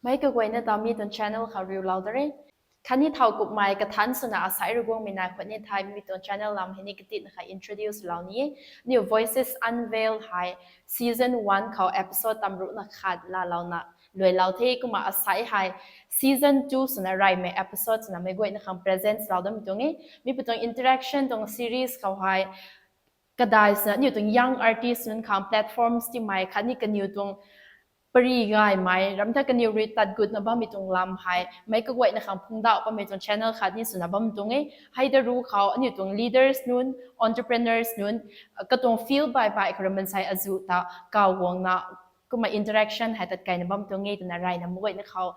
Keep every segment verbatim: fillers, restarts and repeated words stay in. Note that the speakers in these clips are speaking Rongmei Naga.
Meic kaguayna ta mi tuang channel khou riulou da re. Khatni thau kumhmei kathanc swna asai rui guangmei nai khwan ni thei mi tuang channel lam hei ni katitna kha introduce lou ni e. Aniu Voices Unveiled hei season one khou episode tamruhna khat laalouna luailou the, kumna asai hei season two swna reymei episode swna meic guayna khang present lou dam tuang e. Mi pu tuang interaction tuang series khou hei kadai swna aniu tuang young artist nunc khang platforms timei khatni kaniw tuang pary gaymei, ramh tha kaniw rui tat gutna bammei tuang lam hei meic kaguayna khang phungdauh bammei tuang channel khat ni swna bam tuang e. Hei da ru khou aniu tuang leaders nunc, entrepreneurs nunc, katuang field baih baih khou rui mansei azuh ta kaw guangna kumna interaction hei tat kaina bam tuang e twna reyna meic guayna khou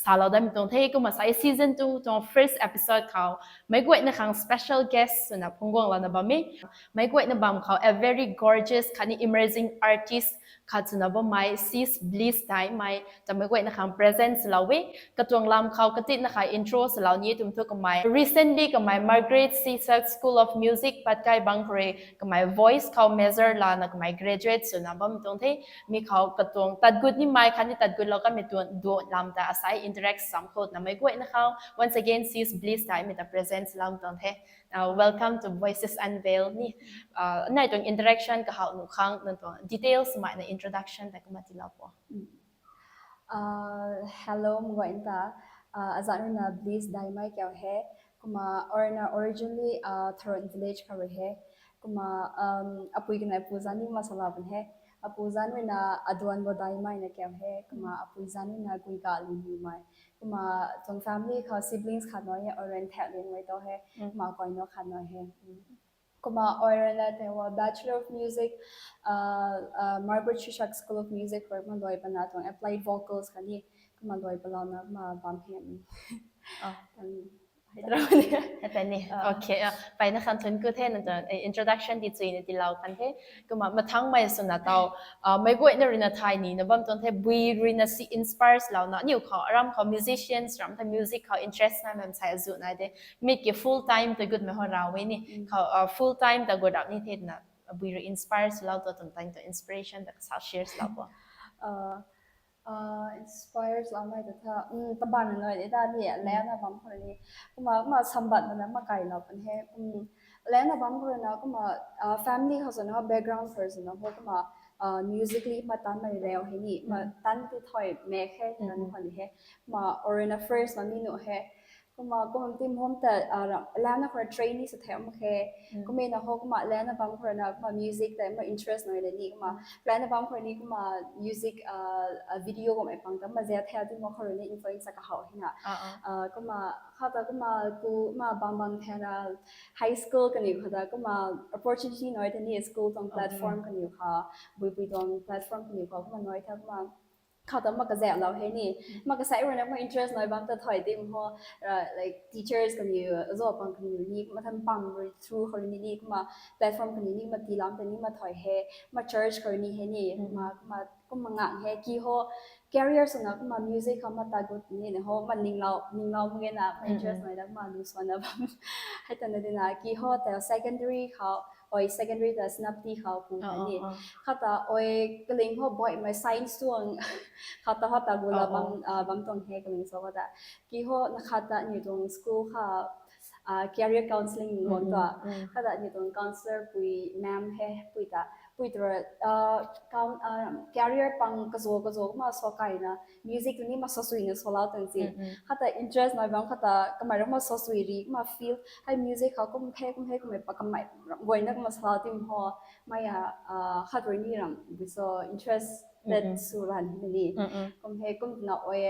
salou dam tuang the. Kumna sai season two tuang first episode khou meic guayna khang special guest swna phungc guanglouna bam e. Meic guayna bam khou a very gorgeous khatni emerging artist khat swna bammei Sis Bliss Daimei ta meic guayna khang present swlou e. Katuang lam khou katitna kha intro swlou ni e twmei thu kamei recently kamei Margaret Seasack School of Music Patkai bang khou rui kamei voice khou major lana kamei graduate swna bam tuang the. Mi khou katuang tat gut nimei khatni tat gutlou kanmei tuang duan lam ta asai interact sam khou twna meic guayna khou once again Sis Bliss Daimei ta present swlou tuang the. Welcome to Voices Unveiled ni. Nai tuang interaction kahaw nuh khang nang tuang details maina introduction ta kumna tiilou po. Hello meic guayna ta, azanc ruina Bliss Daimei kiu he. Kumna arna originally Tharon village khou rui he. Kumna apui kanei apu zanc ni kumna salou pun he. Apu zanc ruina Aduanbo Daimei na kiu he. Kumna apui zanc ruina Guiga Liniumei. Kumna tuang family khou siblings khat nai e, Oren Thak Linmei tu he. Kumna koina khat nai he. Kumna Oren na tei wa Bachelor of Music, Margaret Seasack School of Music rui kumna luai pana tuang applied vocals khatni kumna luai palouna kumna bam he. Tani, okay, mpeyna khang thun ku the nang tuang introduction ti chuina tiilou kan the. Kumna mathangmei swna taw meic guayna ruina thay nina bam tuang the, bui ruina si inspire swlouna aniu khou aram khou musicians ramh tha music khou interest naimei mansei azuh nai de. Mi ki full time ta gutmei hou raw e ni khou full time ta gut rap ni the twna bui rui inspire swlou tu twmei tang tu inspiration ta kasa share swlou po. Inspire swloumei ta tha, tabanna nai de ta ni, lana bam khou ni. Kumna kumna sambatna na makailou pun he. Lana bam khou na kumna family khou swna background khou swna ho kumna musically kumna tanmei rau he ni, kumna tan ti thoi mak khe twna ni khwan he. Kumna Oren na first na mi nuh he. Kumna kumna tim hom ta lana khou trainee sa the mak khe. Kumna ho kumna lana bam khou na kumna music ta kumna interest nai le ni kumna lana bam khou ni kumna music video kummei pang ta kumna zia the ti mak khou ni influence kahaw hina. Kumna khou ta kumna ku kumna bam bam thena high school kaniw khou ta kumna opportunity nai the ni school tuang platform kaniw khou, buibui tuang platform kaniw khou kumna nai the kumna khou ta kumna kazauhlou he ni. Kumna kasai ruina kumna interest nai bam ta thoi tim ho, like teachers kaniw, azuh pang kaniw ni kumna than pam rui through khou ni ni kumna platform kaniw ni kumna tiilam ta ni kumna thoi he, kumna church khou ni he ni kumna kumna kumna ngang he ki ho career swna kumna music khou kumna ta gut ni na ho kumna ninglou ninglou mak ge na kumna interest nai da kumna lu swanna bam. Hei ta na dina ki ho ta secondary khou, oi secondary ta Senapati khou ku ta ni. Khou ta oi kaling ho baihmei science tuang khou ta ho ta gula bam bam tuang he kaling so khou ta. Ki ho na khou ta ni tuang school khou career counselling guang ta. Khou ta ni tuang counselor pui ma'am he pui ta pui ta career pang kazo kazo kumna so kaina music ni kumna sasuina salou tuang si. Khou ta interest nai bam khou ta kamei rui kumna sasui ri kumna feel hei music khou kum the kum the kummei pa kamei guayna kumna salou tim ho. Mei a khat rui ni ram bui so interest that sw ran ni. Kum he kumna oi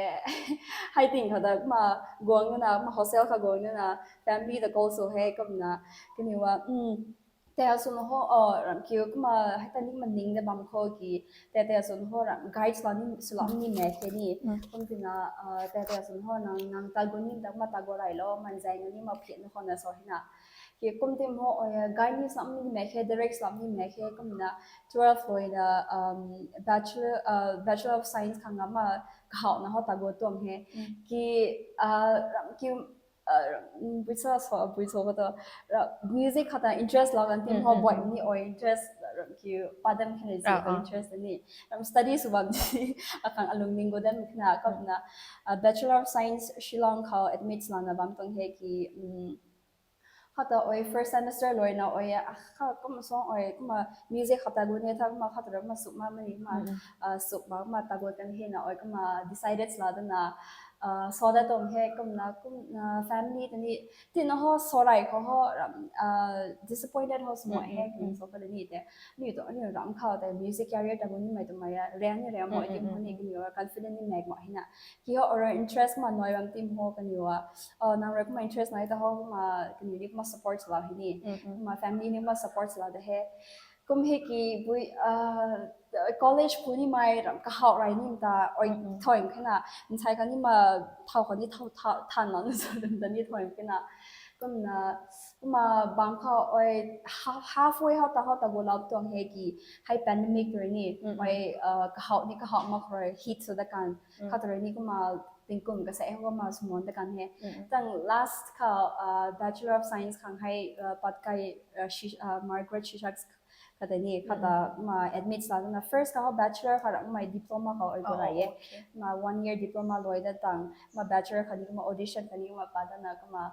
hei ting khou ta kumna guang na kumna hostel khou guang na family ta call sw he kumna kaniw a tei sw na ho ram kiu kumna hei ta ni maning da bam khou ki tei tei sw na ho ram guide swlou ni swlou ni mak khe ni. Kum tina tei tei sw na ho nang nang ta gu ni ta kumna ta gu raylou manzai na ni ma phian na khou na so hina. Ki kum tim ho guide ni swlou ni mak khe, direct swlou ni mak khe kumna twelve hoi na bachelor bachelor of science khang ama kahawna ho ta gu tuang he. Ki ram kiu pui sa so pui so khou ta music khou ta interest lou kan tim ho baih ni oi interest Ki padam khe na zi ka interest ni. Ram study sw bam di akhang alung ning go dan khe na, kumna Bachelor of Science Shillong khou admit lana bam tuang he ki, khata oi first semester luaina oi, kha kumna song oi kumna music khata gu ni tha kumna khata ram ma suk ma mani ma suk ma ma ta gu kan he na oi kumna decided la dana, so da tuang he kumna kum family tani tina ho sorai khou ho ram disappointed ho sw he kum so ka ni te. Ni tu ni ram khou te music career ta gu ni mai tu mai ya riang ni riang mo ti mo ni kani confident ni mek mo hina. Ki ho or interest ma noi ram tim ho kani wa. Nang rui kumna interest nai ta ho kumna kani ni kumna support la he ni. Kumna family ni kumna support la da he. Kum he ki bui college pu ni mai ram kahau rai ni ta oi thoim khe na. Nsai kani ma thau kani thau than na so dum da ni thoim khe na. Kumna kumna bang khou oi halfway ho ta ho ta gu lap tuang he ki hei pandemic rui ni oi kahau ni kahau mak rui hit so da kan. Khata rui ni kumna tingkum kasa e ho kumna sumon da kan he. Tang last khou Bachelor of Science khang hei Patkai Margaret Shishak kata ni khata ma admit la na first khou bachelor khou ram mai diploma khou oi gu rai e. Ma one year diploma luai da tang ma bachelor khou ni kumna audition khou ni kumna pa da na kumna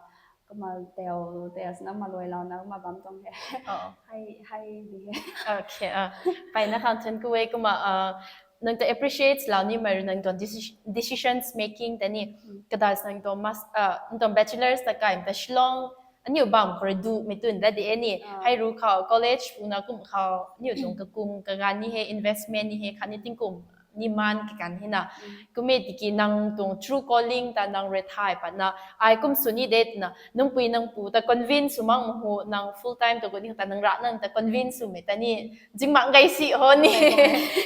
kumna teo teo na ma luai la na kumna bam tuang he. Hei hei di he. Okay, paina khang thun ku e kumna nang ta appreciate lau ni mai nang tuang decisions making ta ni. Kadai nang tuang mas nang tuang bachelors ta kai ta Shillong aniu bam khou rui du mei tun da di e ni. Hei ru khou college puna kum khou aniu tuang kakum kagan ni he investment ni he khatni tingkum ni man kakan he na. Kum e tiki nang tuang true calling ta nang rui thay patna ai kum sw ni de twna nungpui nungpu ta convince sw mak ma hu nang full time ta gu ni ta nang ra nang ta convince swmei ta ni zingmang gay si ho ni.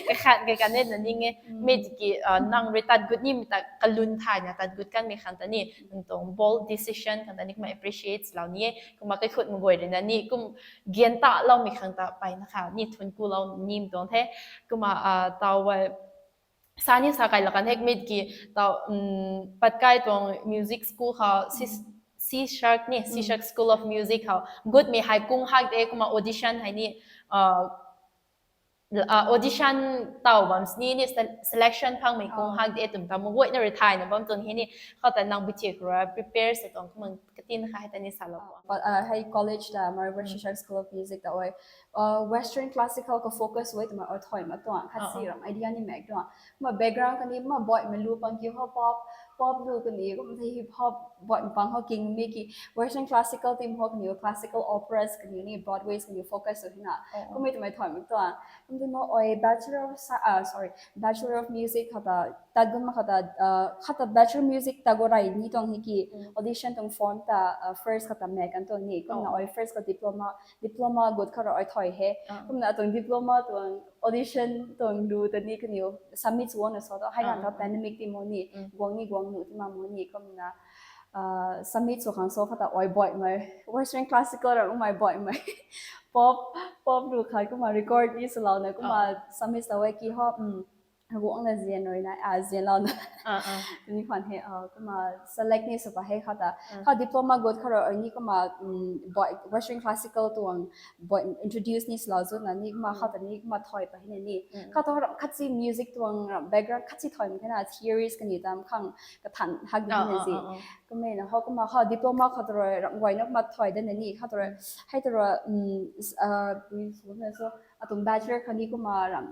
Kakhat kakan e na ning e. Mei tiki nang rui tat gut nimei ta kalun thayna tat gut kanmei khang ta ni nang tuang bold decision khang ta ni kumna appreciate lau ni e. Kumna kaikhut maguay rui na ni kum gian ta loumei khang ta paina kha ni thun ku lou nim tuang the. Kumna taw sa ni sa kai la kan hek mit ki taw Patkai tuang music school khou C Shark ni, C Shark School of Music khou gutmei hei kung hak de kumna audition hei ni audition taw bam sini ni selection phangmei kung hak de tum ta maguayna rui thayna bam tuang he ni. Khou ta nang bichek rui prepare sa tuang kumna katin kha hei ta ni sa lou. Hei college ta Maribor Shishak School of Music ta oi western classical khou focus ui twmei oi thoy ma tuang khat si ram idea ni mek tuang. Ma background kani ma boy ma lu pang ki ho pop pop lu kani kum the hip hop boy pang ho king mi ki western classical tim ho kani classical operas kani ni Broadways kani focus ui na. Kumei twmei thoy ma tuang. Kum di ma oi Bachelor of Sci- ah sorry Bachelor of Music khou ta tat gun ma khou ta khou ta Bachelor Music ta gu rai ni tuang he ki audition tuang form ta first khou ta mek kan tuang ni kumna oi first khou diploma diploma gut khou rui oi thoy he. Kumna tuang diploma tuang audition tuang lu ta ni kaniw submit sw na so ta hei na ta pandemic ti mo ni guang ni guang nu ti ma mo ni kumna submit sw khang so khou ta oi boy mai western classical ra mai boy mai pop pop lu khai kumna record ni swlou na kumna submit ta wei ki ho guang na zian rui na a zian lou na ni khwan he kumna select ni sw pa he khou ta khou diploma gut khou rui ni kumna western classical tuang introduce ni swlou zu na ni kumna khou ta ni kumna thoy pa he na ni khou ta ram khat si music tuang ram background khat si thoy ma the na theories kani tam khang kathan hak di na zi. Kumna ho kumna khou diploma khou ta rui ram guay na kumna thoy da na ni khou ta rui hei ta rui pui fu na so atuang bachelor khou ni kumna ram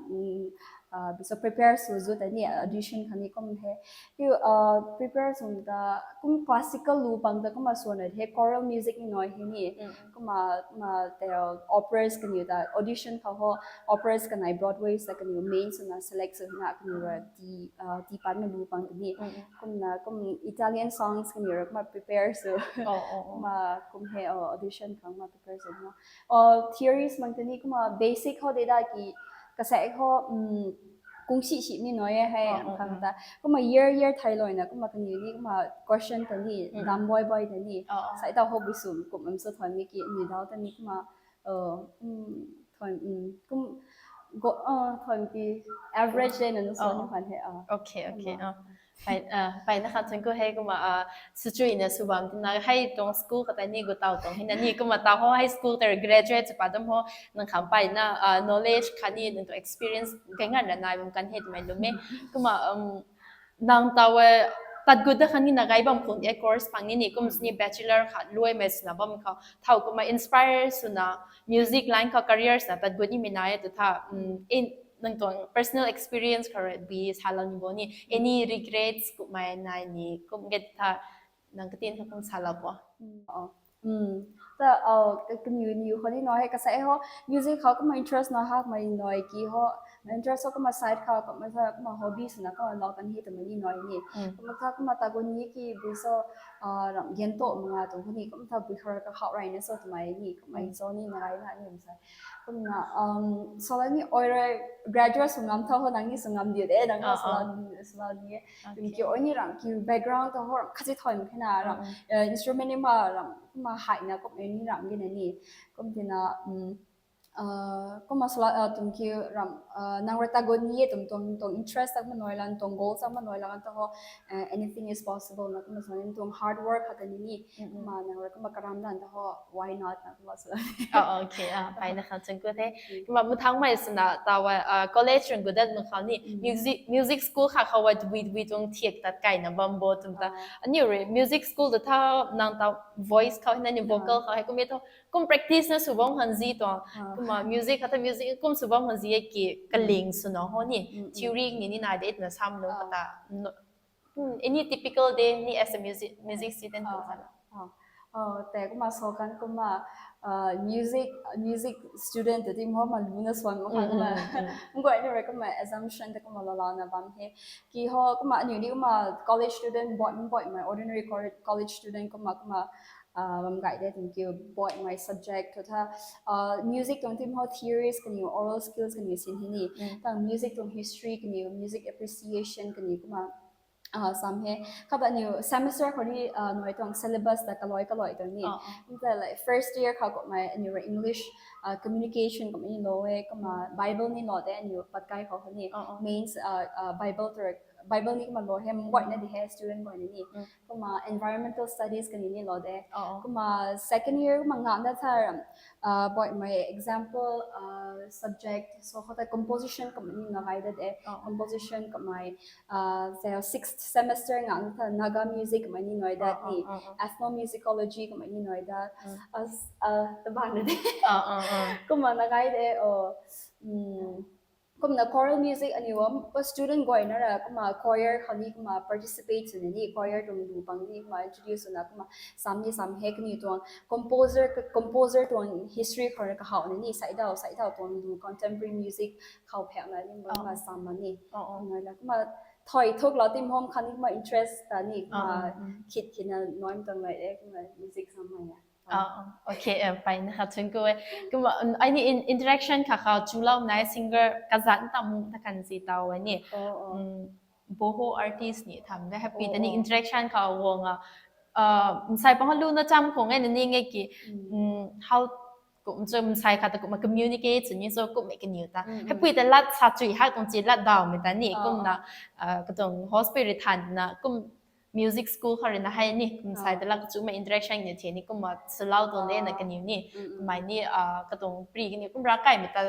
so prepare sw zu ta ni audition khou ni kum he. Tiu prepare sw ta kum classical lu pang ta kumna sw na he choral music ni noi he ni. Kumna kumna ta operas kaniw ta audition khou ho operas kanei Broadways ta kaniw main swna select sw na kaniw rui ti ti pan na lu pang ni. Kumna kum Italian songs kaniw rui kumna prepare sw kumna kum he audition khang kumna prepare sw na theories mang ta ni kumna basic ho de da ki kasek ho kung si si ni noi e hei khang ta kumna year year thai lou na kumna kaniw ni kumna question ta ni dam boy boy ta ni sai ta ho bui sum kum am so thoy mi ki ni dau ta ni kumna thoy kum go thoy ti average de na so ni khwan he. Okay, okay. Pai na khan thun ku hei kumna, sw chuina sw bam tina hei tuang school kata ni gu tau tuang hei na ni kumna tau ho high school ter graduate sw pa dam ho nang kham pai na knowledge khat ni nang tuang experience kai ngan ra nai bam kan hei twmei lum e. Kumna nang tau e tat gut da khan ni na gai bam khun e course pang ni ni kum sini bachelor khat luai mei swna bam khou thau kumna inspire swna music line khou career swna tat gut ni mi nai e tu tha. Nang tuang personal experience khou rui bi salou ni bo ni, any regrets kumhmei nai ni kum get tha nang katin kha kum salou bo. Ta kaniw niw khou ni nai hei kasa e ho music khou kumna interest na hakmei nai ki ho interest ho kumna side khou kumna sa kumna hobby swna kumna lou kan hei twmei ni nai ni. Kumna tha kumna tagun ni ki bui so ram gen to manga tuang kha ni kumna tha bui khou rui kahau rui na so twmei ni kumna so ni nai na ni sa. Kumna sala ni oi rui graduate sw ngam tha ho nang ni sw ngam di de nang na sala ni e. Tiki oi ni ram ki background ta ho ram khat si thoi mak khe na ram instrument ni ma ram kumna hei na kumna ni ram gina ni kum tina kumna sala tiki ram nang rui tagun ni e tum tuang tuang interest tak manoi lan tuang goal tak manoi lan ta ho anything is possible na kumna sala ni tuang hard work khat ni ni kumna nang rui kumna karam lan ta ho why not na kumna sala. Okay, pai na khan chang ku the. Kumna muthangmei swna tawa college run gu dat mak khou ni music music school kha khou wa dui dui tuang thiak tat kai na bam bo tum ta aniu rui music school ta tha nang ta voice khou na ni vocal khou hei kum e tho kum practice na sw bam khan zi tuang kumna music kha tha music kum sw bam khan zi e ki kaling swna ho ni theory ni ni nai de na sam lo kata any typical day ni as a music music student tu kha Te kumna so kan kumna music music student tu ti mo ma lu na suan mo kan kumna ngai ni rui kumna assumption te kumna lala na bam he ki ho kumna aniu ni kumna college student boi boi mei ordinary college student kumna kumna bam gai de tiki boi mei subject tu tha music tuang ti ho theories kaniw oral skills kaniw sin he ni tang music tuang history kaniw music appreciation kaniw kumna sam he khat aniu semester khou ni nai tuang syllabus ta kaloi kaloi tuang ni. Kumta like first year khou kumna aniu rui English communication kumna ni lo e kumna Bible ni lo de aniu pat kai khou ni mains Bible tu Bible ni kumna lo he mgoi na di he student guay ni kumna environmental studies kaniw ni lo de. Kumna second year kumna ngam na tha ram boi mei example subject so khou ta composition kumna ni na gai da de composition kumna sixth semester ngam na tha Naga music kumna ni nai dat ni ethnomusicology kumna ni nai dat taban na de kumna na gai de o kumna choral music aniu student guay na ra kumna choir khou ni kumna participate swna ni choir tuang lu pang ni kumna introduce swna kumna sam ni sam he kaniw tuang composer composer tuang history khou ra kahau na ni saidau saidau tuang lu contemporary music khou phek na ni kumna sam ma ni nai la kumna thoi thuk la tim hom khan ni kumna interest ta ni kumna khit khit na noim tuang lai e kumna music sam ma ya. Okay, pai na kha chun ku e. Kumna ai ni interaction kha kha chulou nai singer kazat tam ta kan si tau e ni. Boho artist ni tham de happy ta ni interaction kha wong a msai pang lu na cham khong e na ni nge ki how kum chu msai kha ta kumna communicate ni so kum e kaniw ta happy ta lat sa chui hak tuang chi lat dau mi ta ni kumna katuang hospital than na kum music school khou rui na hei ni kum sai ta lak chu ma interaction ni the ni kumna swlou tuang de na kaniw ni kumai ni katuang pri kaniw kum ra kai mi ta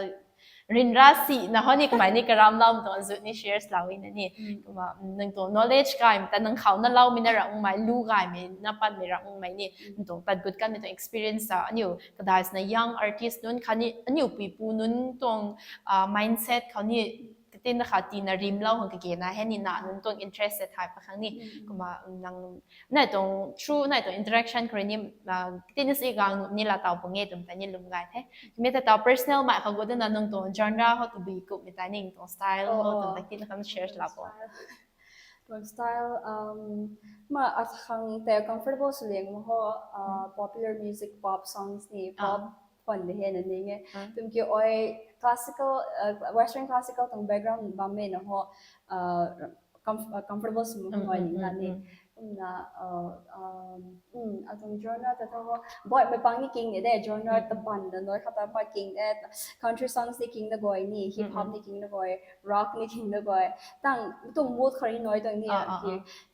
rin ra si na ho ni kumai ni karam lam tuang zu ni shares lau na ni kumna nang tuang knowledge kai mi ta nang khou na lau mi na ra ung mai lu kai mi na pan mi ra ung mai ni nang tuang tat gut kan mi tuang experience ta aniu kadai sna young artist nunc kha ni aniu pui pu nunc tuang mindset khou ni katin na kha tina rimlou hang kage na he ni na nunc tuang interest se thai pa khang ni kumna nang nai tuang through nai tuang interaction khou rui ni katin na si gang ni la tau pung e tum ta ni lum gai the. Mi ta tau personal mai khou gu de na nang tuang genre ho tu bui kup mi ta ni tuang style ho tum ta katin na kham share la po. Tuang style ma akhang te comfortable sw liang ho popular music pop songs ni pop khwan de he na ning e. Tumki oi classical western classical tuang background bam me na ho comfortable sw mak nai ni na ni. Kumna atuang genre ta tho, boy mei pang ni king de, genre ta pan da noi khata pa king de, country songs ni king da goi ni, hip hop ni king da goi, rock ni king da goi. Tang tuang mood khari noi tuang ni ki.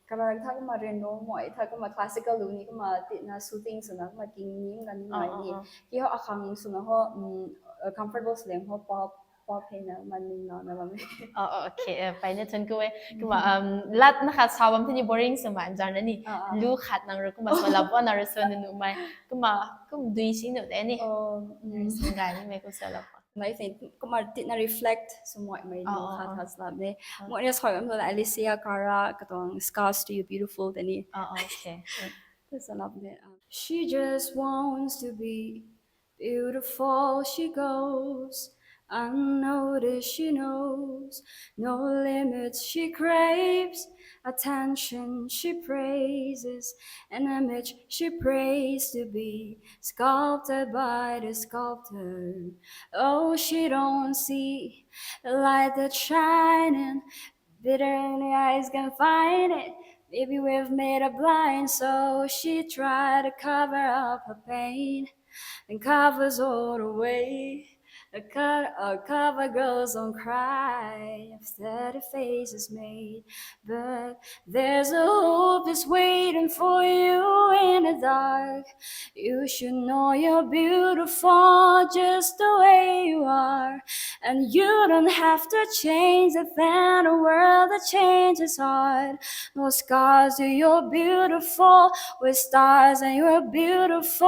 Karak tha kumna rin ro moi tha kumna classical lu ni kumna tina shooting swna kumna king ni kumna ni noi ni. Ki ho akhang swna ho comfortable swleng ho pop pop hei na man ning na na bam. Okay, pai na thun ku e. Kumna lat na khat sa bam thini boring swmei zan na ni. Lu khat nang ru kumna swlap bo na ru sw na nu mai. Kumna kum dui si nu de ni. Sangay ni mei kum swlap. Mei thing kumna tina reflect swmoi mei lu khat khat swlap de. Moi na soi bam tu Alicia Cara katuang Scars to You Beautiful de ni. Okay. Swlap de. She just wants to be beautiful, she goes unnoticed, she knows no limits, she craves attention, she praises an image, she prays to be sculpted by the sculptor. Oh, she don't see the light that's shining, bitter in the eyes can find it. Maybe we've made her blind, so she tried to cover up her pain and covers all the way. A, co- a cover girls don't cry after the face is made. But there's a hope that's waiting for you in the dark. You should know you're beautiful just the way you are. And you don't have to change the fan a world that changes hard. No scars, you're beautiful with stars, and you're beautiful.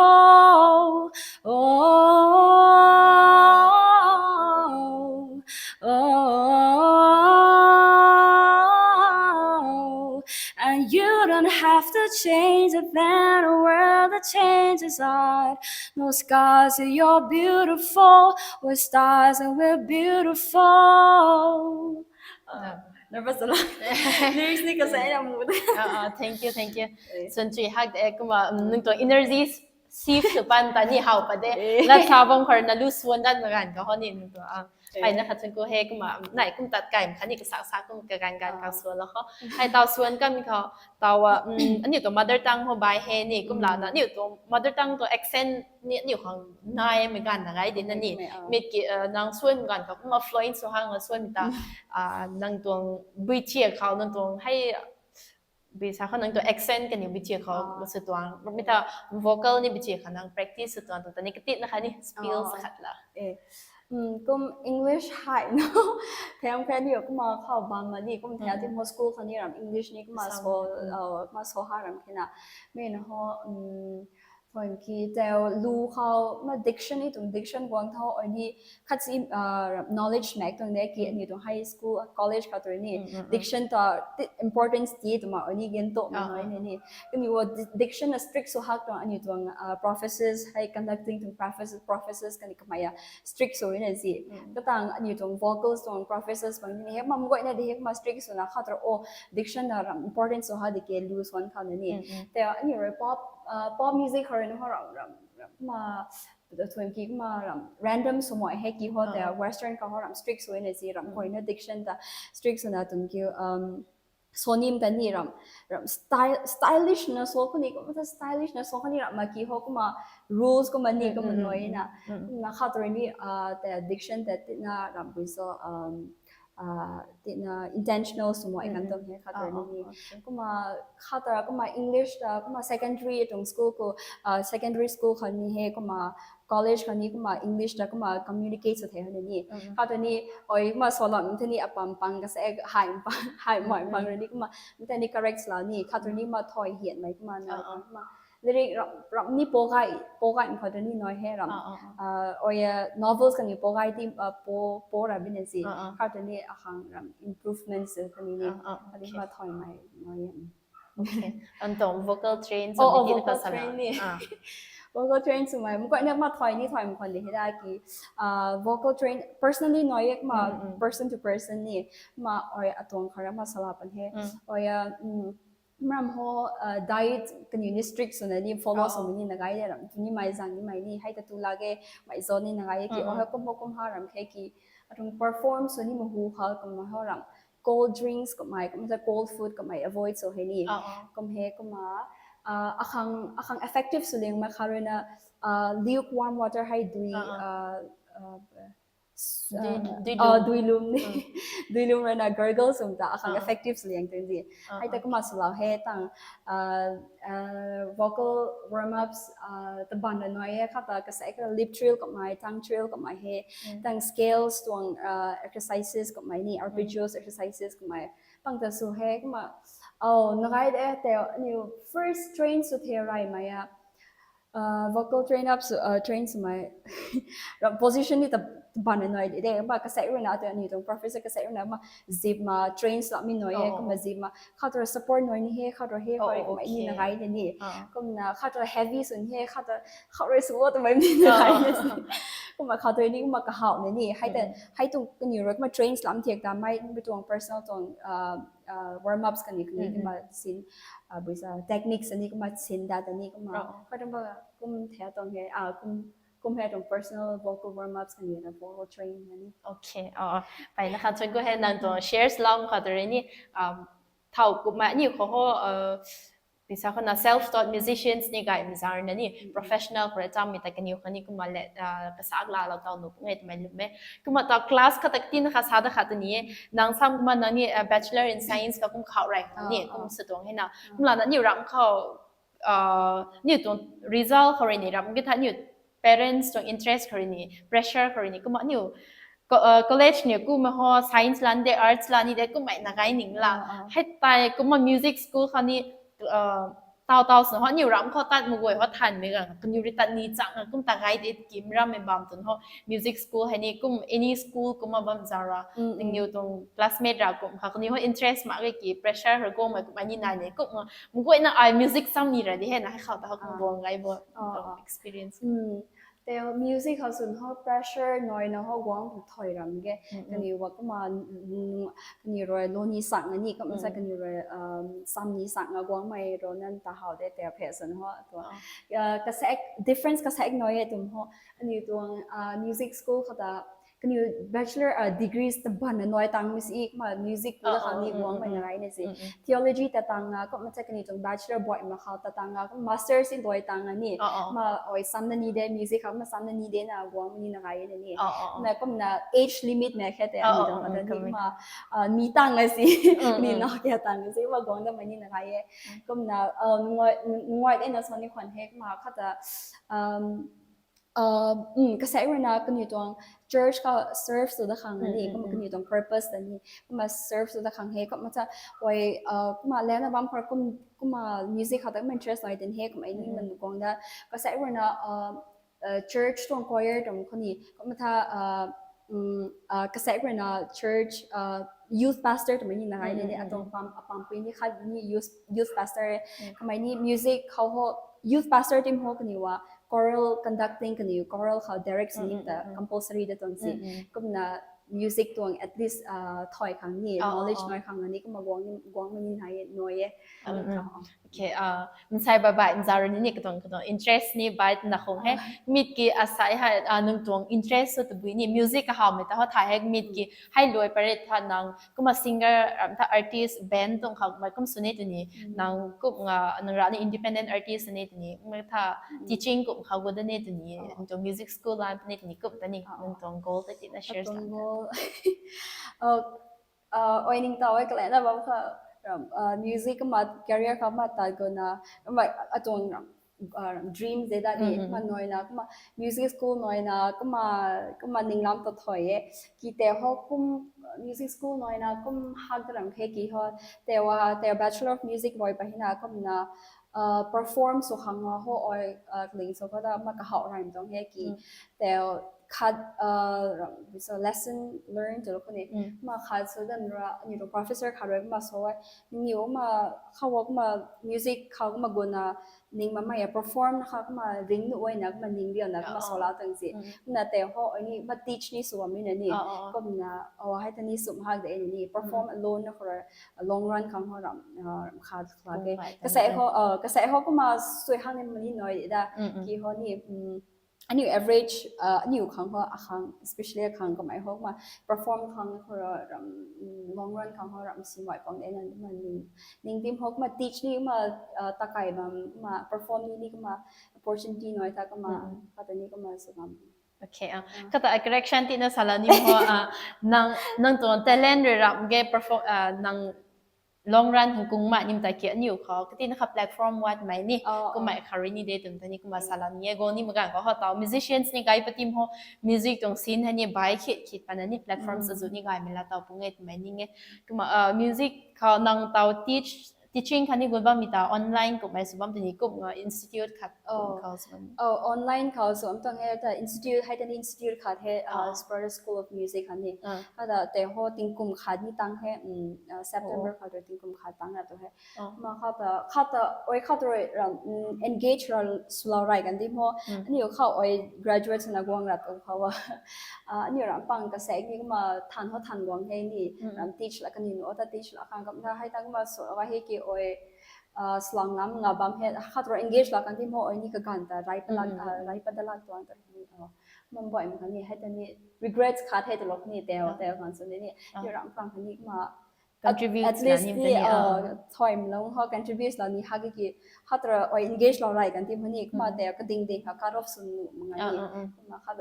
Oh, oh, oh. And you don't have to change the fan a world that changes hard. No scars, you're beautiful with stars, and we're beautiful. Nervous la. Lyrics ni kasai na mu. Thank you, thank you. Suan chui hak de kumna nang tuang energy shift sw pan ta ni how pa de. Lat sa bam khar na lu suan dat na gan ka ho ni nang tuang. Ai na khat suan ku he kumna nai kum tat kai khat ni kasak sak kum ka gan gan ka suan la ho. Hai tau suan kam khou tau a aniu tuang mother tongue ho bai he ni kumla na aniu tuang mother tongue tuang accent ni aniu khang nai mei gan na gai di na ni. Mit ki nang suan gan ka kumna fluent sw hang na suan ta nang tuang bui chia khou nang tuang hei bui sa khou nang tuang accent kaniw bui chia khou sw tuang mi ta vocal ni bui chia khou nang practice sw tuang tuang ta ni katit na kha ni skill sa khat la. Kum English hei no them kha ni kumna khou bam ma ni kum the ti mo school kha ni ram English ni kumna so kumna so ha ram khe na. Mi na ho Point ki tau lu khou ma diction ni tuang diction guang tho oi ni khat si knowledge mak tuang de ki aniu tuang high school college khou tu ni diction ta importance ti tu ma oi ni gen to ma noi ni ni kaniw diction na strict sw hak tuang aniu tuang professors hei conducting tuang professors professors kani kamei a strict sw na si katang aniu tuang vocals tuang professors bang ni hek mam goi na de hek ma strict sw na khat ra o diction na ram importance sw ha de ke lu swan khou na ni tau aniu rui pop pop music khou rui na ho ram ram ram ma thun ki ma ram random sw moi hei ki ho ta western khou ho ram strict sw na si ram koi na diction ta strict sw na tuang ki um sonim ta ni ram ram style stylish na so khou ni kumna stylish na so khou ni ram ma ki ho kumna rules kumna ni kumna noi na kumna khat rui ni ta diction ta ti na ram pui so um tina intentional sw moi kan tuang he khat rui ni kumna khat ra kumna English ta kumna secondary tuang school khou secondary school khou ni he kumna college khou ni kumna English ta kumna communicate sw the hon ni khat rui ni oi kumna so lam the ni apam pang ka se hai pang hai moi pang rui ni kumna ta ni correct la ni khat rui ni ma thoi hian mai kumna na kumna lyric ram ram ni po gai po gai khou ta ni noi he ram oi novels kani po gai ti po po ra bin si khat ta ni ahang ram improvements kani ni kani ma thoi mai noi An tuang vocal train oh vocal train ni vocal train sw mai mkoi na ma thoi ni thoi mkoi de he da ki vocal train personally noi ek ma person to person ni ma oi atuang khara ma sala pan he oi ram ho diet kaniw ni strict swna ni follow sw ni na gai de ram tu ni mai zang ni mai ni hei ta tu lage mai zo ni na gai ki oh kum ho kum ha ram khe ki atung perform sw ni mahu khal kum ho ram cold drinks kummei, kumna cold food kummei avoid sw hei ni. Ah, ah. Kum hei kumna, uh, akhang, akhang effective sw liang ma kha rui na, uh, lukewarm water hei dui, Ah, ah. uh, uh, s- Dui- uh, dui uh, lum. dui lum ni. Dui lum rui na gargle sw ta akhang Ah. effective sw liang tun di. Ah, Hei ta ah. Kumna swlou hei tang, uh, uh, vocal warm-ups, uh, taban na noi hei kha ta kasek lip trill kummei, tongue trill kummei hei, Mm. tang scales tuang, uh, exercises kummei ni, arpeggios exercises kummei. Pang ta sw hei kumna, oh, nagai de te, aniu first train sw the rey mei a, uh, vocal train up sw, uh, train swmei, position ni ta, taban na noi de, de, kumna kasek rui na te, aniu tuang professor kasek rui na kumna zip ma train sw mi noi hei, Oh. kumna zip ma, khat rui support noi ni hei, khat rui hei, Oh, hoi, oh, kumna ni okay. Nagai de ni. Ah. Kumna khat rui heavy sw ni hei, khat rui, khat rui sw twmei ni nagai de ni. Kumna khat rui ni kumna kahaw na ni. Hei ta, Mm. hei tuang kaniw rui kumna train sw lam thiak ta, mei tuang personal tuang, uh, uh, warm-ups kaniw kaniw Mm, kumna sin, uh, buisa techniques ani kumna sin da ta ni kumna. Oh. Khat rui ba kum the tuang hei, ah, kum, kum hei tuang personal vocal warm-ups kaniw na vocal train na ni. Okay. Oh, pai na khat chun ko hei nang tuang shares lam khat rui ni, um, thau kummei ni khou ho, uh, bisa khou na self-taught musicians ni gay mizar na ni, professional khou rui cham mi ta kaniw khou ni kumna le, uh, kasak la la tau nu ngai twmei lum e. Kumna ta class khat ta tin kha sa da khat ni, nang sam kumna nang ni, uh, Bachelor in Science ka kum khou rey ni, Ah, kum ah. Sw tuang hei na. Kumna na ni ram khou, uh, ni tuang result khou rui ni ram ki tha ni parents tuang interest khou rui ni, pressure khou rui ni, kumna ni, co- uh, college ni kumna ho science lan de, arts lan ni de, kumna nagai ning la. Ah, ah. Hei tai kumna music school khou ni, uh, tau tau sw ho ni ram khou tat mu guay ho than mi ga, kaniw rui tat ni chang, kum ta gai de kim ram mi bam tun ho, music school hei ni kum any school kumna bam zara. Mm, mm. Nangniw tuang classmate ra kum kha, kaniw ho interest ma ge ki pressure ra gomei kumna ni nai ne, kumna mu guay na ai music sam ni ra di hei na, hei khou ta ho kum Ah. Bang gai bo, Ah, tuang ah. experience. Mm. Te music khou swn ho pressure noi na ho guang thoi ram ge. Mm, mm. Kaniw wa kumna, mm, kaniw rui lou ni sak na ni, kumna sa Mm. kaniw rui, um, sam ni sak na guangmei rui nan ta how de te phe swn ho tu. Ah. Uh, kasek, difference kasek noi e tum ho. Aniw tuang, uh, music school khou ta, kaniw bachelor, uh, degrees taban na noi tang mi si, kumna music Ah, la khang ah, ni mm, guangmei mm, na rai na si. Mm, mm. Theology ta tang a, kumna sa kaniw tuang bachelor boi ma khou ta tang a, kumna masters in doi tang a ni. Ah, ah. Kumna oi sam na ni de, music khou kumna sam na ni de na guangmei ni nagai na ni. Ah, ah, ah. Na kumna age limit mei khe te, Ah, aniw ah, tuang ah, khou ta mm, ni kami. Ma, uh, mi tang a si, Mm, ni mm. Na kya tang a si, kumna guang da mei ni nagai e. Mm. Kumna, uh, nungai, nungai de na sa ni khwan hei, kumna khat ta, um, uh, mm, kasek rui na kaniw tuang church khou serve sw da khang na ni, Mm, mm, kumna mm. Kaniw tuang purpose ta ni, kumna serve sw da khang hei, kumna sa, oi, uh, kumna lana bam khou kum, kumna music khou ta kumna interest noi ten hei, kumna ni Mm, mm. Man guang da, kasek rui na, uh, uh, church tuang choir tuang khou ni, kumna tha, uh, mm, uh, kasek rui na church, uh, youth pastor twmei ni nagai ni, Mm, mm, mm, atuang mm. Pam, apam pui ni khat ni youth, youth pastor e. Mm. Kamei ni music khou ho, youth pastor team ho kaniw wa, choral conducting kaniw, choral khou direct sw ni ta compulsory da tuang si. Mm, mm. Kumna music tuang at least, uh, thoi khang ni, Ah, ah, knowledge ah. noi khang ni, kumna guang ni, guang ni hai noi e. Mm, mm. Ah, ah. Okay, uh, nsai bye bye, nzarui ni katuang, katuang interest ni bye na khong he. Ah. Mit ki asai hai, uh, nang tuang interest sw tabui ni music kahaw mei ta ho thai he mit ki hai luai pare tha nang kumna singer, um, tha artist, band tuang khou mei kum sw ni tu ni. Mm. Nang kum nga, nang ra ni independent artist ni tu ni. Mei tha teaching kum khou gu da ni tu ni. Ah. Nang tuang music school lan ni tu ni kum ta ni. Ah. Nang tuang goal ta ti na share sa. Goal. Oh, uh, oi ning ta oi kale na bam kha, um, uh, music kumna career khou kumna ta gu na, kumna atuang, uh, dreams de da ni, mm, mm, kumna noi na, kumna music school noi na, kumna, kumna ninglam ta thoi e. Ki te ho kum, uh, music school noi na, kum hak da ram khe ki ho, te wa, te Bachelor of Music loi pa hi na, kumna, uh, perform sw khang ho oi, uh, ling sw khou ta, kumna kahaw rai tuang he ki, mm, te khat, uh, so lesson learned tu lo khou ni. Mm. Kumna khat sw dan ra, aniw tuang professor khat rui kumna sw e. Aniw kumna khou kumna music khou kumna gu na ning ma mei a perform na kha kumna ring nu oi na kumna ning biu na kumna sw la tuang si. Mm. Kumna te ho oi ni kumna teach ni sw mi na ni. Ah, ah, ah. Kumna, oh, hai ta ni sw hak de ni. Perform alone na khou rui, long run khang ho ram, uh, khat khat ke. Kasek ho, uh, kasek ho kumna sw hak ni mani noi da. Mm, mm. Ki ho ni, um, aniu average, uh, aniu khang ho, akhang, especially akhang kamei ho, ma perform khang ho, ram, mm, long run khang ho, ram si mai pang de na, ma ning, ning tim ho, ma teach ni, ma, uh, takai bam, ma perform ni, ni, ma opportunity noi ta, ma, Mm. kata ni, ma su bam. Okay, ah. Ah. Kata correction ti na sala ni ho, ah, nang, nang tuang talent rui ram ge perform, ah, nang long run hang kung ma nim ta ki aniu khou, kati na kha platform wat mai ni, Oh, kumai oh. kha rui ni de tum ta ni, kumai Mm. sala ni e, go ni magan khou ho tau, musicians ni gay patim ho, music tuang scene hei ni bai khit khit pana ni, platform Mm. sa zu ni gay mei la tau pung e tumai ni nge. Kumai, ah, music khou nang tau teach, teaching kha ni gun bam mi ta online kumai su bam tu ni kum nga institute khat Oh. khou su bam. Oh, online khou su bam tuang he ta institute, hei ta ni institute khat he, uh, Ah. Sparta School of Music kha ni. Ah. Hei ta te ho tingkum khat ni tang he, mm, uh, September Oh. khat rui tingkum khat tang na tu he. Oh. Ma khat ta, khat ta, oi khat rui ram, mm, engage ra swlou rai kan di mo. Mm. Aniu khou oi graduate na guang ra tu khou a. Ah, aniu ram pang ka sek ni kumai than ho than guang he ni. Mm. Ram teach la kan ni no ta teach la khang kam na hei tang ma so wa he ki oi ah, swlang lam nga bam he, khat rui engage la kan ti mo, oi ni kaganv ta, rai palak, Mm. ah, rai padalak tuang ta ni, oh, mam boi ma kan ni, hei ta ni, regrets khat hei ta lok ni, teo, Ah. teo kan sw ni, ni, Ah. ni ram pang kan ni, ma, Contribute at least la ni, ni, ta ni, ah, ah. thoi mlong ho, contribute la ni, ha ki ki, khat rui oi engage lou rai kan ti mo ni, ma Mm. teo, kading ding ha, cut off sw nu, ma nga Ah, ni, ah, ah. ma khat.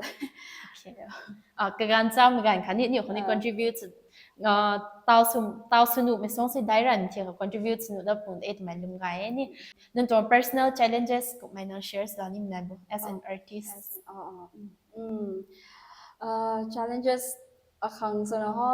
Okay. Yeah. Ah, kaganv cham, kaganv khat ni, ni khou ni Ah. contribute, ah, tau sw, tau sw nu, mei song se dai ran, ti khou contribute sw nu, da pung, eh, tumai lum gay ni. Nang tuang personal challenges, kumai nang share sw la ni mei nai bo, as an Oh, artist. as an, oh, oh, mm, mm. Uh, challenges, akhang sw na ho,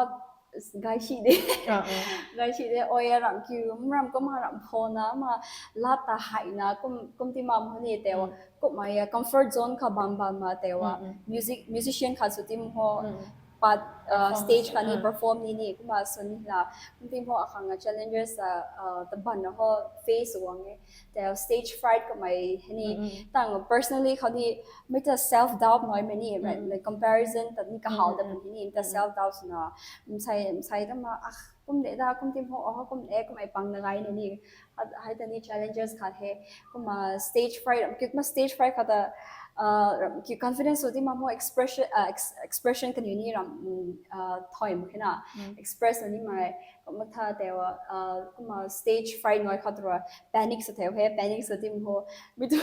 gay si de. Ah, ah. Gay si de, oi, a ram kiu, ram kum ha ram pho na, ma, lat ta hai na, kum, kum ti mam ho ni teo, Mm. kumai, ah, comfort zone kha bam bam ma teo, Mm, mm. music, musician kha sw tim ho, Mm. pat, uh, Perform stage sw, kha ni ah. perform ni ni, kumai sw ni la, kum tim ho akhang, ah, challenges, ah, uh, ta ban na ho face wang e. Teo stage fright kamei hei ni, Mm, mm. tang personally khou ni, mei ta self doubt noi mei ni, right? Mm, mm. Like comparison ta ni kahau Mm, da mm, pun ni, mei ta mm, mm. self doubt sw na, msai, msai ta ma, ah, kum de da, kum tim ho, oh, kum de, kumai pang na gay ni ni, ah, hei ta ni challenges khat he, kumai stage fright, ram kiu ma stage fright khat ta, ah, ram kiu confidence sw ti ma mo expression, ah, ex-, expression kan ni ram, mm, ah, thoi ma khe na, Mm. express na ni mai, Kumna tha teo, ah, kumna stage fright noi khat rui panic sw teo he, panic sw tim ho. Mi tu,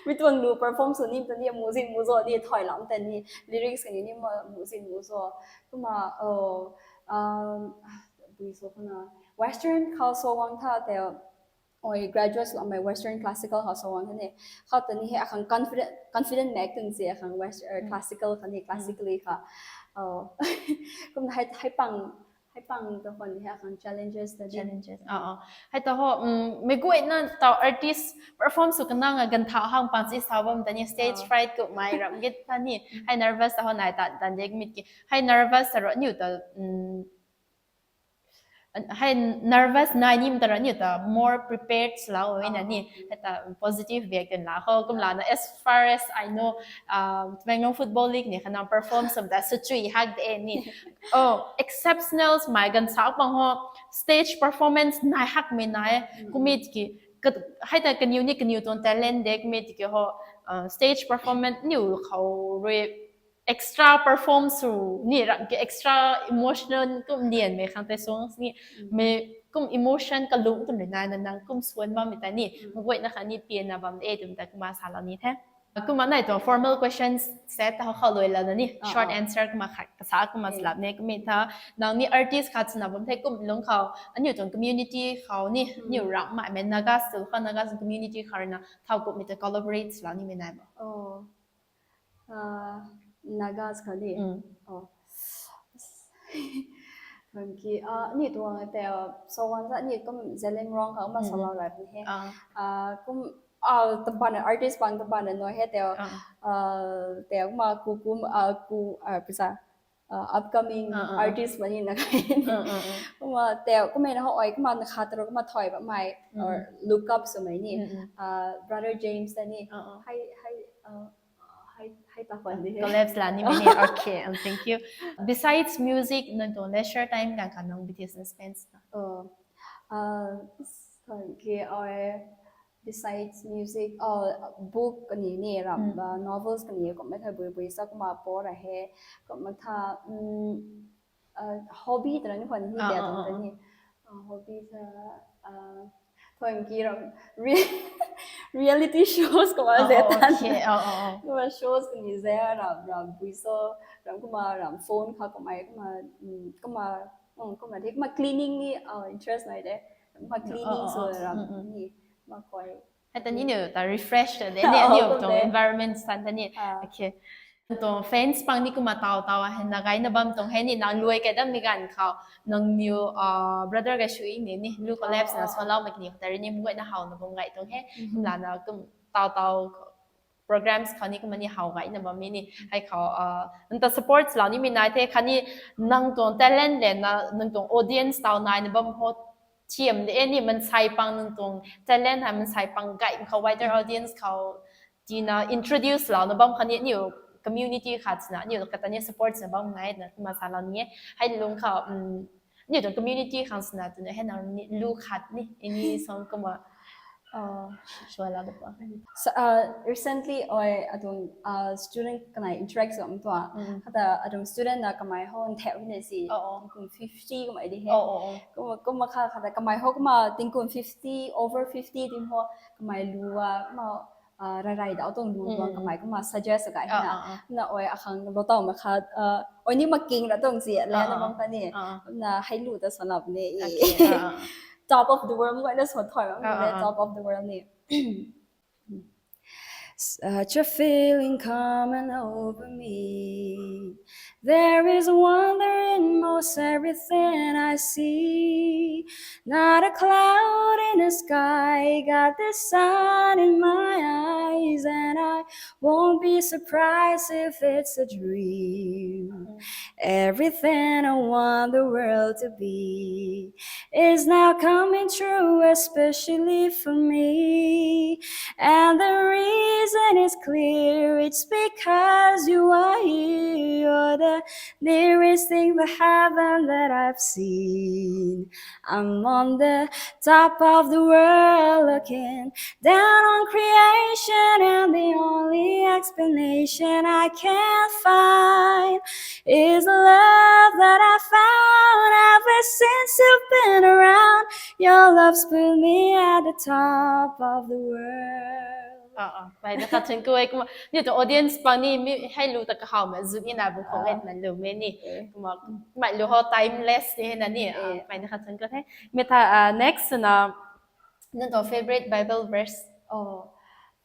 mi tuang lu perform sw nim ta ni, music mu zo ni, thoi lam ta ni, lyrics ka ni ni ma, music mu zo. Kumna, oh, um, bui so kumna, Western khou sw wang tha teo, oi, graduate lam mei Western classical khou sw wang tha ni. Khat ta ni he, akhang confident, confident mak tun si, akhang West, er, Mm. classical kha ni, Mm. classically kha. Oh. Kumna hei, hei pang, hei pang ta khwan hei akhang challenges ta di. Challenges. Ah, ah. Hei ta ho, um, mei guayna tau artist perform sw kanang a ganv tha hang pang si sa bam ta ni stage Ah. fright kumai ram git ta ni. Mm. Hei nervous ta ho nai ta, ta dek mit ki. Hei nervous ta ro niu ta, um, hei nervous nai nim ta ro niu ta more prepared sw la o na ni. Ah, ah. Hei ta positive biak tun la ho. Kum Ah. la na as far as I know, um, Tamenglong Football League ni khana perform sw ta sw chui hak de ni. Oh, exceptionals mai ganv sa pang ho, stage performance nai hak mei nai, Mm. kumit ki, ka, hei ta kaniw ni kaniw tuang talent de kumit ki ho, uh, stage performance niu khou rui extra perform sw ni ram ki extra emotional kum lian mei khang te song ni Mm. mei kum emotion kalung tun rui nai na nang kum swan bam mei ta ni, Mm. mei guayna kha ni pian na bam de tum ta kumna sa la ni the. Kumna nai tuang formal questions set ta khou lui la na ni. Ah, Short ah. answer kumna khat kasa kumna Eh. slap ne kumna tha. Nang ni artist khat sw na bam the kum lung khou. Aniu tuang community khou ni. Mm. Niu ram mai mei Nagas tu khou Nagas community khou na thau kumna ta collaborate sw la ni mei nai bo. Oh. Ah, Nagas khou ni. Mm. Oh. Thank you. Ah, ni tuang teo, so wan sa ni kum Zeliangrong khou ma Mm. solo rap ni he. Ah. Ah, kum, ah, taban artist bang taban noi he teo. Ah. Ah, teo ma ku, ku, ah, ku, ah, pisa, ah, upcoming Ah, ah, ah. artist mani na kai. Ah, ah, ah. Kumna teo, kumna na ho oi, kumna na khat ro, kumna thoi ba mai, Mm. or look up sw mai ni. Mm, mm. Ah, Brother James ta ni. Ah, ah. Hei, hei, ah, hei, hei ta khwan di he. Collabs la ni mei ni. Okay, um, thank you. Besides music, nang tuang leisure time ganv kha nang B T S na spend na? Oh, ah, thank you. Oi, Besides music, uh, book kani ni ram, mm, uh, novels kani kummei tha bui bui sa kumna pou ra he, kumna tha, um, uh, hobby tana ni khwan ni, ah, dia, ah, tang, ah, tani, uh, hobby tha, uh, thoi ki ram re- reality shows kumna, oh, ze, oh, tan, okay, oh, oh, oh, kumna shows kani ze ram ram bui so ram kumna ram phone kha kumna kumna, um, kumna, um, kumna de kumna cleaning ni, uh, interest nai de, kumna, oh, cleaning, oh, so, oh, ram, mm, mm, ni ma koi. Hei ta ni niu ta refresh ta de ni, oh, niu tuang environment san ta ni. Ah. Okay. Tuang fans pang ni kumna taw taw hei na gayna bam tuang hei ni nang luai kai dammei ganv khou nang niu, uh, brother gay sui ni ni lu collapse na, oh, oh, oh, swanlou mak ni ta ri ni mguayna howna bam gay tuang he. Mhm. Kumlana kum taw taw programs khou ni kumna ni how gayna bam ni hei khou, uh, nang ta support lou nimei nai the khatni nang tuang talent le na nang tuang audience taw naina bam ho thiam de ni mansei pang nang tuang talent hei mansei pang gay khou wider audience khou tina introduce louna bam khatni niu community khat sina niu kata ni support na bam nai na kumna salou ni e. Hei lung khou, um, niu tuang community khang sina twna hei nang ni lu khat ni any song kumna, uh, sua la de pa. So, uh, recently, oi, atuang, uh, student kanei interact sw am tua. Mm. Kata atuang student na kamei ho ntheu hina si. Oh, oh. Tingkum fifty kamei di he. Oh, oh, oh. Kumna, kumna kha kata kamei ho kumna tingkum fifty, over fifty dim ho kamei lu a, kumna, uh, rai rai da tuang lu tuang, mm, kamei kumna suggest kai, ah, hina. Ah, ah. Na oi akhang lo tau ma kha, uh, oi ni making ra tuang si, le, ah, na, ah, bam kani. Ah, ah. Na hei lu ta swanlou ni. Okay, ah, ah. Top of the world, mguayna swan thoi bam, ah, ah, ah, top of the world ni. Such a feeling coming over me. There is wonder in most everything I see. Not a cloud in the sky, got the sun in my eyes, and I won't be surprised if it's a dream. Mm. Everything I want the world to be is now coming true, especially for me. And the reason is clear, it's because you are here. You're the nearest thing to heaven that I've seen. I'm on the top of the world looking down on creation, and the only explanation I can find is the love that I found ever since you've been around. Your love's put me at the top of the world. Ah, ah. Pai na khat chang ku e kumna. Ni tu audience pang ni mi hei lu ta kahaw ma zuk ni na bu khong, ah, et na lu me ni. Eh. Kumna, mai lu ho timeless ni na ni. Ah, eh, pai na khat chang ku the. Mi tha, ah, next na, nang tuang favorite Bible verse? Oh,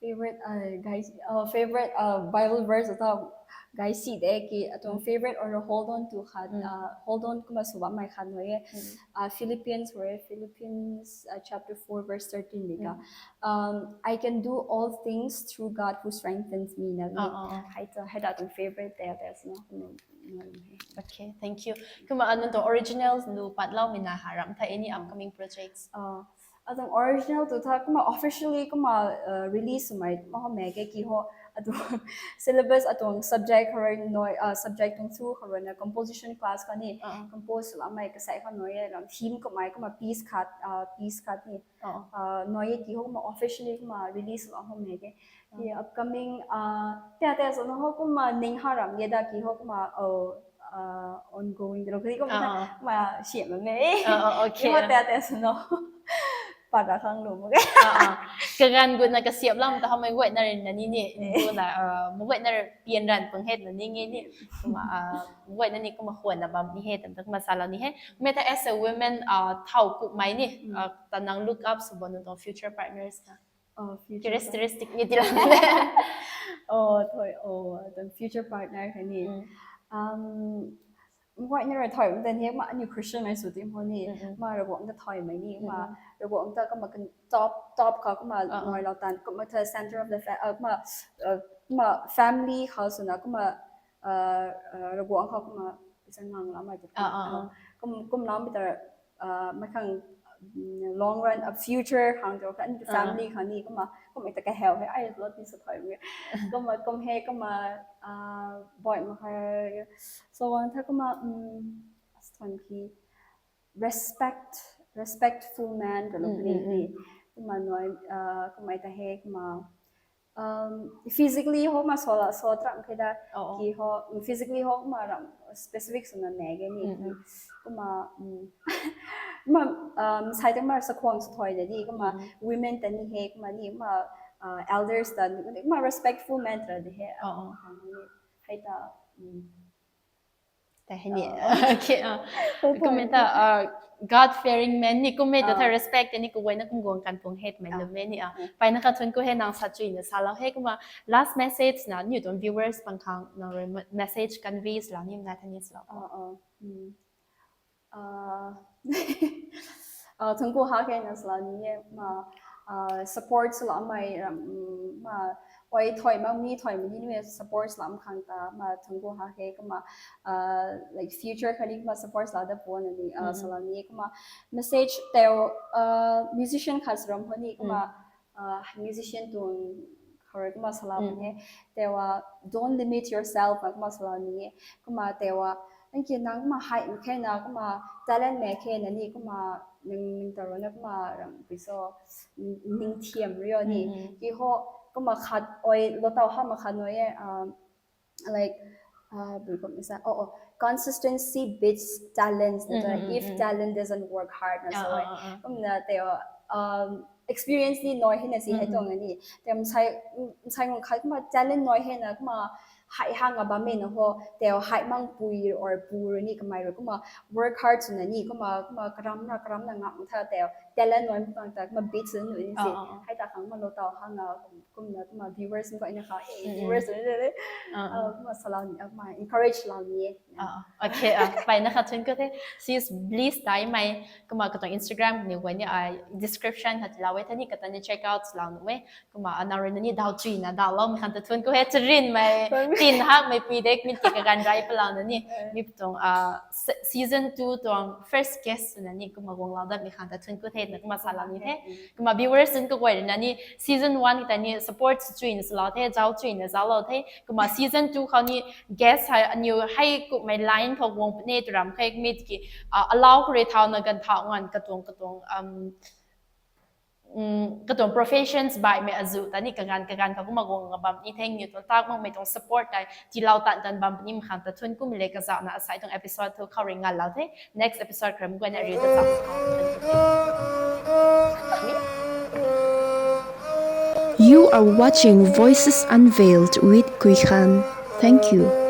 favorite, uh, guys, uh, favorite, uh, Bible verse ata guys si de ki atuang, mm, favorite or hold on to khat, mm, uh, hold on kumna sw bammei khat nai e. Mm. Uh, Philippians, where Philippians, uh, chapter four verse thirteen ni ka. Mm. Um, I can do all things through God who strengthens me. Na, ah, ah, ah. Hei ta, hei ta tuang favorite te, te sna. Mm. Okay, thank you. Kumna, ah, nang tuang original lu patloumei na ha ram tha any upcoming projects? Ah, atuang original tu tha kumna officially kumna, uh, release swmei ma ho me ke ki ho atuang syllabus atuang subject khou rui nai, uh, subject tuang through khou rui na composition class kani, ah, ah, compose swmei kasai kha nai e, ram theme kummei kumna piece khat, uh, piece khat ni. Oh. Uh, nai e ki ho kumna officially kumna release swmei ho me ke. Ki, oh, upcoming, uh, tia tia swna ho kumna ning ha ram ye da ki ho kumna, oh, uh, ongoing de lo kri kumna, ah, ah, kumna siam me. Ah, ah, okay. Kumna tia tia swna ho. Pat ra khang lu mak ge. Ah, ah. Kaganv gutna kasiam lam ta hamei guayna rin na ni ni. Eh. Kumna, uh, mguayna pian ran pung het na ni nge ni. Kumna, uh, mguayna ni kumna huan na bam ni he, tam ta kumna salou ni he. Mi ta as a woman, uh, thau kummei ni, mm, uh, ta nang look up sw bo nang tuang future partners na. Oh, future characteristic ni ti la. Oh, thoi, oh, the future partner kha ni. Mm. Um, mguayna rui thoi bam ta ni, ma aniu Christian mei sw ti ho ni, mm, mm, ma Ravguangc ta thoimei ni, ma, mm, mm, Ravguangc ta kumna kan top, top kha kumna, ah, ah, nai lou tan, kumna the center of the fa-, uh, kumna, uh, kumna family khou swna kumna, uh, uh, Ravguangc khou kumna, isa ngang lamei ta, ah, ah, ah, ah, kum, kum lam bi ta, uh, mei khang, mm, long run, a future khang tu kha, ah, family khang ni kumna, kumna ta kaheu he, ai, lot ni sa thoi mi. Kumna, kum he, kumna, uh, boy ma kha, so wang tha kumna, mm, as thon ki, respect, respectful man, ka lo, mm, ni, mm, ni. Mm. Kumna nai, uh, kumna ta hei kumna, um, physically ho ma so la, so tram khe da, oh, oh, ki ho, physically ho ma ram specific swna ne ge ni. Mm-hmm. Kumna, um, ma, um, sai tang ma sa khwang sa thoi da ni, kumna, mm-hmm, women ta ni hei, kumna ni, ma, uh, elders ta ni, ma respectful man ta de hei. Oh, oh. Hei ta, um, ta hei ni. Oh. Okay, uh, kumna ta, uh, God fearing man ni, kumna ta, oh, ta respect ni, kaguayna kum guang kan pung hei, mei, oh, lum man ni, uh. Mm. Payna kha thun ku hei nang sa chuina salou hei, kumna last message na, niw tuang viewers pang khang, nang rui ma-, message convey salou ni, na tha ni salou. Oh, oh. Mm. Uh, uh, thun ku ha khe na salou ni e, ma, uh, support swloumei ram, mm, ma, oi thoi ma, mi thoi ma ni, ni support swlou khang ta, ma, thun ku ha khe, kumna, uh, like, future kha ni, kumna support swlou da pu na ni, uh, mm-hmm, salou ni e, kumna message teu, uh, musician khat ram ho ni, kumna, mm, uh, musician tuang khou rui kumna salou, mm, ni e. Teu, uh, don't limit yourself, na kumna salou ni e. Kumna teu, uh, nang ki nang kumna hei mak khe na, kumna talent mak khe na ni, kumna ning, ning ta rui na kumna ram pui so, ning, ning thiam rio ni. Mm-hmm. Ki ho, kumna khat oi, lou tau ha ma khat nai e, um, like, uh, bui kum sa, oh, oh, consistency beats talent, na ta, mm-hmm, if, mm-hmm, talent doesn't work hard, na, ah, so, ah, ah, ah, kumna teu, um, experience ni nai hei na si, mm-hmm, hei tuang ni. Teu sai, sai ngun khat kumna talent nai hei na, kumna hei hang a bam e na ho, teu hei mang pui or pu rui ni kamei rui kumna work hard swna ni, kumna, kumna karam na, karam na ngam tha teu talent nai mak ta, kumna beats nu ni si. Ah, ah, ah. Hei ta khang ma lou tau ha nga, kum, kumna, kumna viewers nunc khou na kha, eh, mm-hmm, viewers nunc le, ah, ah, ah, kumna salou ni, ah, kumna encourage lou ni e. Ah, ah. Okay, ah, payna kha thun ku the, sis Bliss Taimei, kumna katuang Instagram ni guay ni, ah, description kha tilou e, tha ni kata ni check out lou nu e. Kumna, ah, nang rui na ni daw chuina daw loumei khang ta thun ku he, charinmei, tin hakmei pui dek, mi ti kaganv rai palou na ni, eh, mi tuang, ah, se-, season two tuang first guest swna ni, kumna guang lou datmei khang ta thun ku the, na kumna salou ni the. Mm. Kumna viewers nunc kaguay rui na ni, season one ta ni support chuina swlou the, zauc chuina zauclou the. Kumna season two khou ni guest hei aniw hei kummei line khou guang puni tw ram khe, mi ki, ah, allow khou rui thau na ganv thau nganv katuang, katuang, um, um, katuang professions baihmei azuh ta ni kaganv, kaganv khou kumna guang nga bam ni the, niw tuang tak makmei tuang support tei tiilou tan tan bam puni mak khang ta thun ku mei le, kazauhna asai tuang episode thu khou rui nganlou the. Next episode kram guayna ri ta sa. You are watching Voices Unveiled with Kuikhan. Thank you.